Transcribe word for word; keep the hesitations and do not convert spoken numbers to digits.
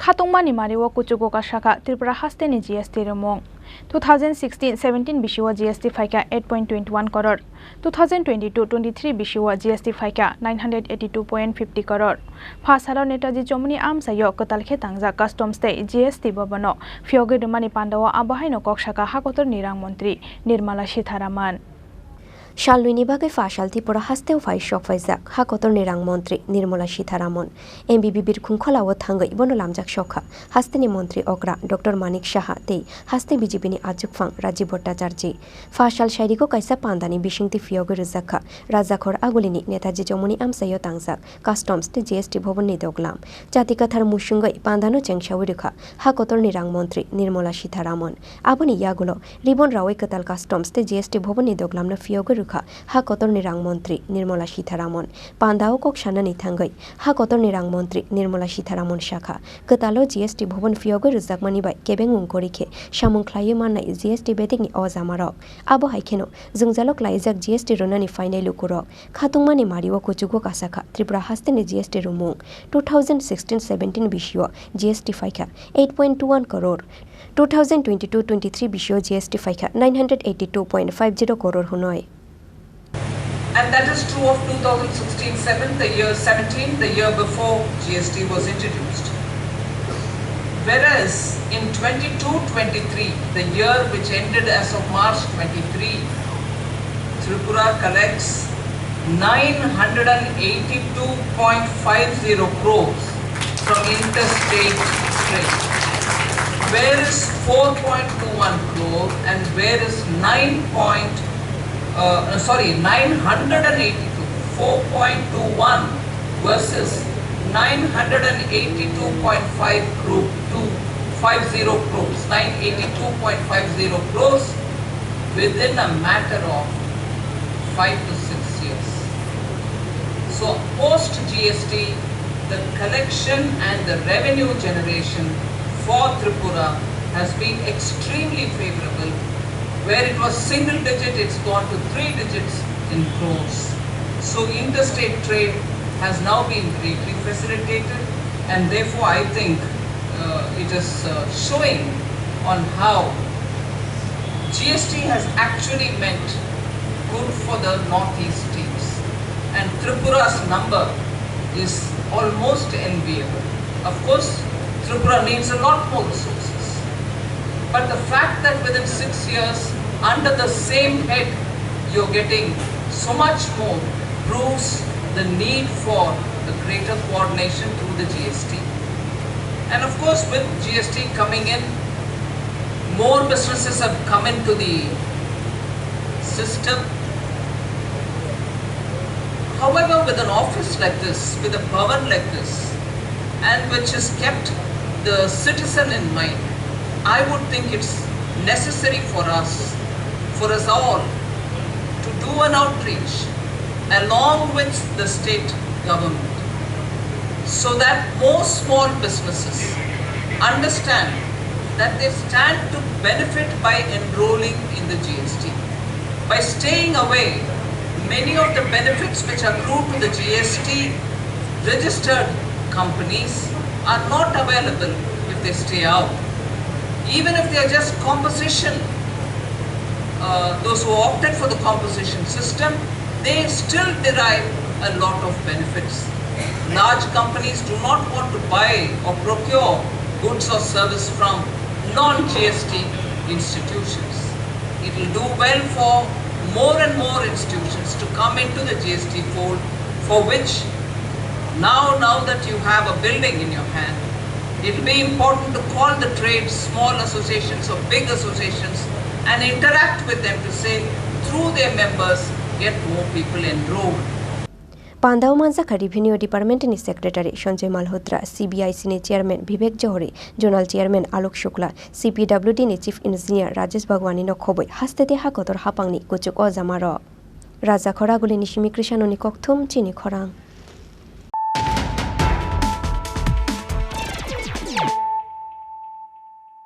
Khatungmani mari o kuchugo kasakha Tripura hasteni G S T rwmung. Two thousand sixteen seventeen bisio G S T phaikha eight point twenty one koror. Two thousand twenty two twenty three bisio G S T phaikha nine hundred eighty two point fifty koror. Pha salo Netaji Chomuni amchaio kwtal khe tangjak Customs tei G S T bhabono phiyogwi rwmani pandao abo haino kok sakha ha kotorni rang montri Nirmala Sitharaman. Sal nwi ni bagwi pha sal Tripura hasteo phai sok phaijak ha kotorni rang montri Nirmala Sitharaman. M B B birkhung kholao thangwi bono lamjak sokha hasteni montri okra Doctor Manik Saha tei haste B J P ni achukphang Rajiv Bhattacharjee. Pha sal sairigo kaisa pandani bisingtwi phiyogwi rwjakha Rajakhor agulini Netaji Chomuni amchaio tangjak Customs tei G S T bhavan ni doglam. Jati kathar musungwi pandano chengsawi rwkha ha kotorni rang montri Nirmala Sitharaman. Aboni yagulo ribbon rawi kwtal Customs tei G S T bhavan ni doglamno phiyogwi rwkha ha kotorni rang montri Nirmala Sitharaman. Pandao kok sanani thangwi ha kotorni rang montri Nirmala Sitharaman sakha, kwtalo G S T bhavan phiyogwi rwjakmani bai kebengmung kwrwi khe samung khlaiwi mannai G S T bedekni o jamarok. Abo hai kheno jwngjalo klaijak G S T rwnani phainai lukurok. Khatungmani mari o kuchugo kasakha Tripura hasteni G S T rwmung. Two thousand sixteen seventeen bisio G S T phaikha eight point two one koror. Two thousand twenty two twenty three bisio G S T phaikha nine hundred eighty two point five zero koror hwnwi. And that is true of two thousand sixteen seven, the year seventeen, the year before G S T was introduced. Whereas in twenty two twenty three, the year which ended as of March twenty three, Tripura collects nine hundred and eighty two point five zero crores from interstate trade. Where is four point two one crore and where is nine point, uh, sorry, nine hundred and eighty two, four point two one versus nine hundred and eighty two point five crore to five zero crores, nine eighty two point five zero crores within a matter of five to six years. So post G S T, the collection and the revenue generation for Tripura has been extremely favorable, where it was single digit, it's gone to three digits in crores. So interstate trade has now been greatly facilitated, and therefore I think uh, it is uh, showing on how G S T has actually meant good for the Northeast states, and Tripura's number is almost enviable. Of course, Tripura needs a lot more resources, but the fact that within six years, under the same head, you're getting so much more proves the need for the greater coordination through the G S T. And of course, with G S T coming in, more businesses have come into the system. However, with an office like this, with a bhavan like this, and which has kept the citizen in mind, I would think it's necessary for us, for us all, to do an outreach along with the state government, so that more small businesses understand that they stand to benefit by enrolling in the G S T. By staying away, many of the benefits which accrue to the G S T registered companies are not available if they stay out. Even if they are just composition, uh, those who opted for the composition system, they still derive a lot of benefits. Large companies do not want to buy or procure goods or service from non-G S T institutions. It will do well for more and more institutions to come into the G S T fold, for which now, now that you have a building in your hand, it will be important to call the trade, small associations or big associations, and interact with them to say, through their members, get more people enrolled. Pandao manjakha Revenue Department ni Secretary Sanjay Malhotra, C B I C ni Chairman Vivek Johari, Zonal Chairman Alok Shukla, C P W D ni Chief Engineer Rajesh Bhagwani no khobwi hastete ha kotor hapangni kuchuk o jamarok. Raja Khoraguli ni simi Krishanoni kokthum chini khorang.